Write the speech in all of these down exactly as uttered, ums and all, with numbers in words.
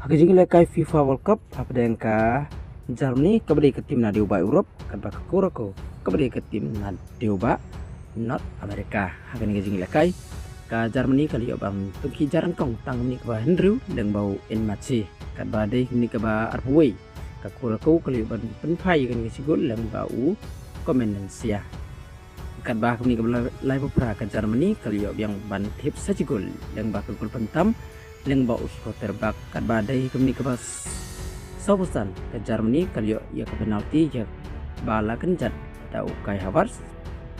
Ka jingïalehkai FIFA World Cup hapdeng ka Germany kaba dei ka tim na dewbah Europe, katba ka Curacao kaba dei ka tim na dewbah North America. Ha kane ka jingïalehkai ka Germany ka la ïoh ban pynkhiah jar nyngkong tang kumne kaba hynriew lyngba u Ennemache, katba dei kumne kaba arphew wei ka Curacao ka la ïoh ban pynphai ïa kane ka shigol lyngba u Komenencia. Katba kumne kaba lai, laiphew phra ka Germany ka la ïoh biang ban thep sa shigol lyngba ka gol pyntam lyngba u Schlotterbeck, katba dei kumne kaba s-, sawphew san ka Germany ka la ïoh ïa ka penalty ïa ba la kynjat da u Kai Havertz.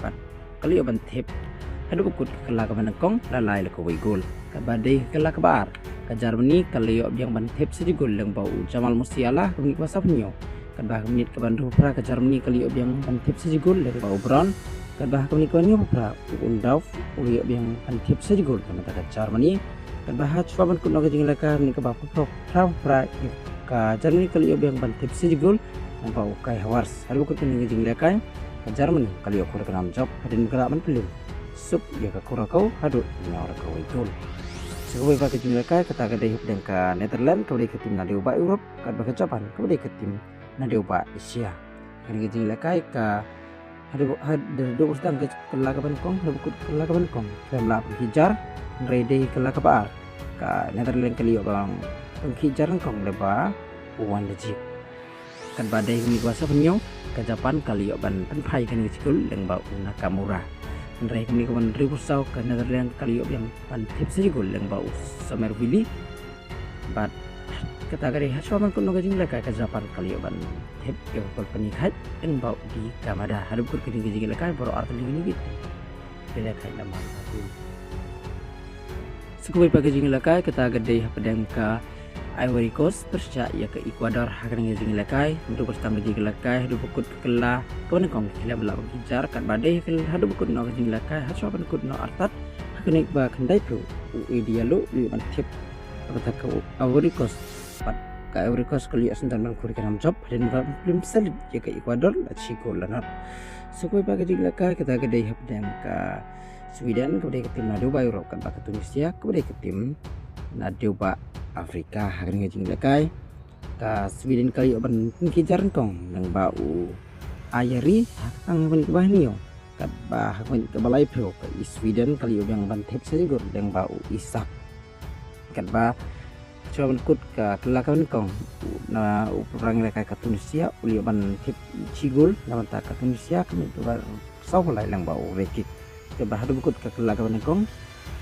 Bad ka la ïoh ban thep haduh ba kut ka kylla kaba nyngkong la lai la kawei gol. Katba dei ka kylla kaba ar ka Germany ka la ïoh biang ban thep sa shigol lyngba u Jamal Musiala kumne kaba sawphew hynñiew. Katba ha ka minit kaba hynriewphew phra ka Germany ka la ïoh biang ban thep sa shigol lyngba u Brown. Katba ha ka minit kaba hynñiewphew phra u Undav u la ïoh biang ban thep sa shigol ka bynta ka Germany. Katba ha shuwa ban kut noh ka jingïalehkai ha ka minit kaba phra, phra, phra, ka Germany ka la ïoh biang ban thep sa shigol lyngba u Kai Havertz. Haduh ba kut kane ka jingïalehkai ka Germany ka la ïoh kur ka nam jop, hadien ba ka lah ban pynlem suk ïa ka Curacao haduh hynñiew la kawei gol. Sa kawei pat ka jingïalehkai kata ka dei hapdeng ka Netherlands kaba dei ka tim na dewbah Europe, katba ka Japan kaba dei ka tim na dewbah Asia. Kane ka jingïalehkai ka haduh, haduh, haduh ba sdang ka kylla kaba nyngkong haduh ba kut ka kylla kaba nyngkong khlem lah ban pynkhiah jar, hynrei dei ka kylla kaba ar ka Netherlands ka la ïoh ban pynkhiah jar nyngkong lyngba u Wan Djik. Katba dei ha ka minit kaba sawphew hynñiew ka Japan ka la ïoh ban pynphai kane ka shigol lyngba u Nakamura. Hynrei ha ka minit kaba hynriewphew saw ka Netherlands ka la ïoh biang ban thep sa shigol lyngba u Somerville. Bad kata ka dei ha shuwa ban kut noh ka jingïalehkai ka Japan ka la ïoh ban thep ïa ka gol pynkhiah lyngba u Di Kamada. Haduh ba kut kane ka jingïalehkai baroh ar tylli kine ki, ki la ïalehkai namar ka gol. Sa kawei pat ka jingïalehkai kata ka dei hapdeng ka Ivory Coast pyrshah ïa ka Ecuador. Ha kane ka jingïalehkai haduh ba sdang ka jingïalehkai haduh ba kut ka kylla kaba nyngkong ki khlem lah ban pynkhiah jar, katba dei haduh ba kut noh ka jingïalehkai ha shuwa ban kut noh artat ha ka minit ba khyndaiphew u Eddie Diallo u la ïoh ban thep ka bynta ka Ivory Coast. Bad ka Ivory Coast ka la ïoh syndon ban kur ka nam jop hadien ba ka pynlem sa lut ïa ka Ecuador la shi gol la nod. Sa kawei pat ka jingïalehkai kata ka dei hapdeng ka Sweden kaba dei ka tim na dewbah Europe, katba ka Tunisia kaba dei ka tim na dewbah Afrika. Ha kane ka jingïalehkai ka Sweden ka la ïoh ban pynkhiah jar nyngkong lyngba u Ajari ha ka tang ha ka minit kaba hynñiew, katba ha ka minit kaba laiphew ka Sweden ka la ïoh biang ban thep sa shigol lyngba u Isak. Katba shuwa ban kut ka kylla kaba nyngkong u, na u paralok ïalehkai ka Tunisia u la ïoh ban thep shi gol na ka bynta ka Tunisia ha ka minit kaba sawphew lai lyngba u Rekik. Katba haduh ba kut ka kylla kaba nyngkong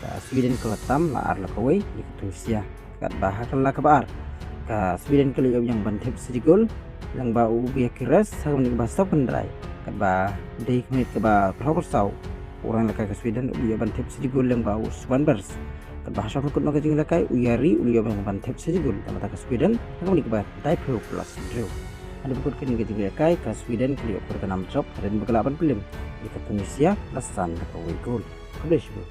ka Sweden ka la tam la ar la kawei ïa ka Tunisia. Katba ha ka kylla kaba ar ka Sweden ka la ïoh biang ban thep sa shigol lyngba u Gyökeres ha ka minit kaba sawphew khyndai. Katba dei ha ka minit kaba phraphew saw u paralok ïalehkai ka Sweden u la ïoh ban thep sa shigol lyngba u Swanbergs. Katba ha shuwa ban kut noh ka jingïalehkai u Ajari u la ïoh biang ban thep sa shigol na ka bynta ka Sweden ha ka minit kaba khyndaiphew plus hynriew. Haduh ba kut kane ka jingïalehkai ka Sweden ka la ïoh kur ka nam jop hadien ba ka lah ban pynlem ïa ka Tunisia la san la kawei gol. Khublei shibun.